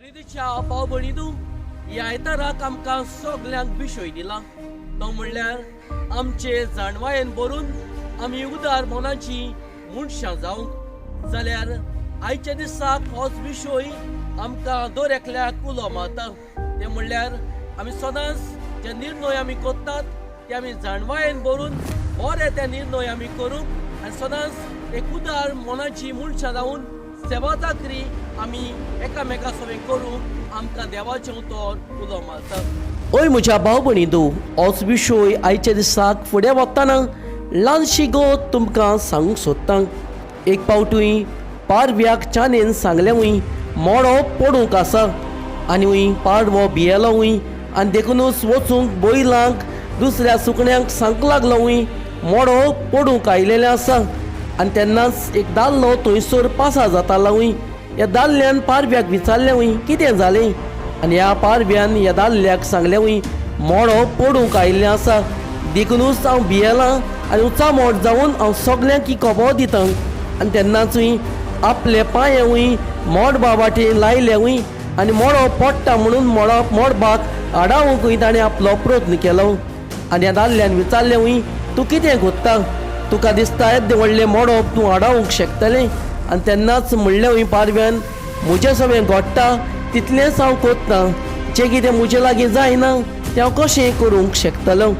प्रितीच्या भाव भयणींनो, ह्या आयताराक आमकां सगल्यांक विशय दिला तो म्हणल्यार आमचे जाणवायेन भरून आमी उदार मनाची मनशां जावंक. जाल्यार आयच्या दिसाक होच विशय आमकां दर एकल्याक उलो मारता, ते म्हणल्यार आमी सदांच जे निर्णय आमी करतात ते आमी जाणवायेन भरून बरे ते निर्णय आमी करूंक आनी सदांच एक उदार मनाची मनशां जावन सेवा चाकरी आमी एकामेका सवें करूंक आमकां देवाचें उतर उलो मारता. ओय म्हज्या भाव भयणींनो, होच विशय आयच्या दिसाक फुडें वतना ल्हानशी गोत तुमकां सांगूंक सोदतां. एक पावटूय पारव्याक चानेन सांगलें मोडो पडूंक आसा आनी पारवो भियेलो आनी देखुनूच वचूंक बैलांक दुसऱ्या सुकण्यांक सांगूंक लागलो मोडो पडूंक आयलेलें आसा. आनी तेन्नाच एक दादलो थंयसर पासार जातालो. ह्या दादल्यान पारव्याक विचारलें कितें जालें, आनी ह्या पारव्यान ह्या दादल्याक सांगलें मोडो पडूंक आयिल्लें आसा, देखुनूच हांव भियेलां आनी उचामोट जावन हांव सगल्यांक ही खबर दितां. आनी तेन्नाचूय आपले पांयेवूय मोडबा वाटेन लायलेवूय आनी मोडो पडटा म्हणून मोडो मोडबाक आडावंकूय ताणें आपलो प्रयत्न केलो. आनी ह्या दादल्यान विचारलें तूं कितें कोत्ता, तुका दिसता येद्दें व्हडलें मोडप तूं आडावंक शकतलें? आनी तेन्नाच म्हणलें पारव्यान म्हजें सगळें घडटा तितलेंच हांव कोत्ता, जें कितें म्हजे लागीं जायना तें हांव कशें करूंक शकतलो?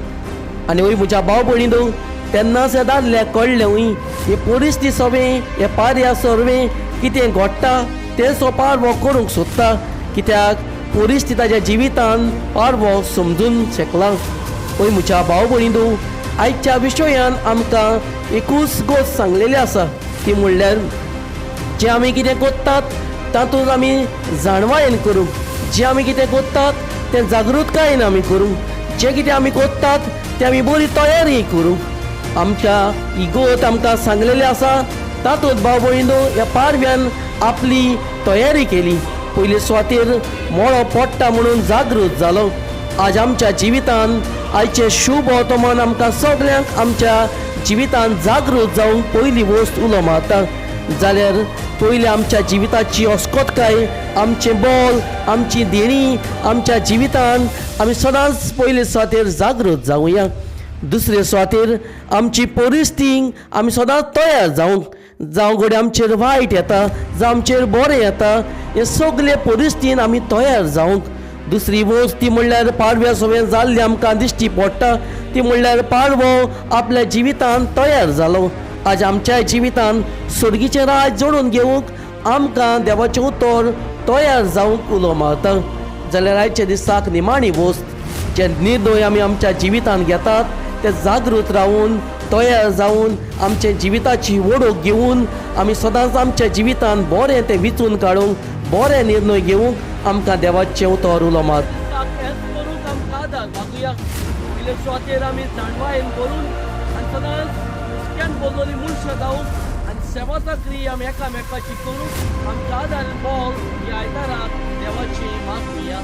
आनी वय म्हज्या भाव भयणींनो, तेन्नाच ह्या दादल्याक कळ्ळें ही परिस्थिती सगळें हे पारया सर्वें कितें घडटा तें सो पारवो करूंक सोदता, कित्याक परिस्थिती ताच्या जिवितान पारवो समजून शकला. वय म्हज्या भाव भयणींनो, आयच्या विशयान आमकां एकूच गोश्ट सांगलेली आसा, ती म्हणल्यार जें आमी कितें करतात तातूंत आमी जाणवायेन करूंक, जें आमी कितें करतात तें जागृतकायेन आमी करूंक, जें कितें आमी करतात तें आमी बरी तयारी करूंक. आमच्या ही गोत आमकां सांगलेली आसा तातूंत भाव भयणींनो ह्या पारव्यान आपली तयारी केली. पयले सुवातेर मोळो पडटा म्हणून जागृत जालो. आज आमच्या जिवितान आयचें शुभ वर्तमान आमकां सगल्यांक आमच्या जिवितान जागृत जावंक पयली वस्त उलो मारता. जाल्यार पयली आमच्या जिविताची अस्कोतकाय, आमचें बल, आमची देणी आमच्या जिवितान आमी सदांच पयले सुवातेर जागृत जावया. दुसरे सुवातेर आमची परिस्थिती आमी सदांच तयार जावंक, जावं घडये आमचेर वायट येता जावं आमचेर बरें येता, हे सगळे परिस्थितीन आमी तयार जावंक. दुसरी वस्त ती म्हणल्यार पारव्या सवें जाल्ली आमकां दिश्टी पडटा, ती म्हणल्यार पारवो आपल्या जिवितान तयार जालो. आज आमच्या जिवितान सर्गीचें राज जोडून घेवंक आमकां देवाचें उतर तयार जावंक उलो मारता. जाल्यार आयच्या दिसाक निमाणी वस्त जे निर्णय आमी आमच्या जिवितान घेतात ते जागृत रावून तयार जावन आमच्या जिविताची वडोक घेवन आमी सदांच आमच्या जिवितान बरें तें विचून काडूंक बरे निर्णय घेवंक आमकां देवाचें उतर उलो मारता. करूंक आमकां आदार मागुया. पयले सुवातेर आमी जाणवायेन करून आनी सदांच हुस्क्यान बोल्लोली मनशां जावंक आनी सेवा चाकरी आमी एकामेकाची करूंक आमकां आदार बोल ह्या आयताराक देवाची मागुया.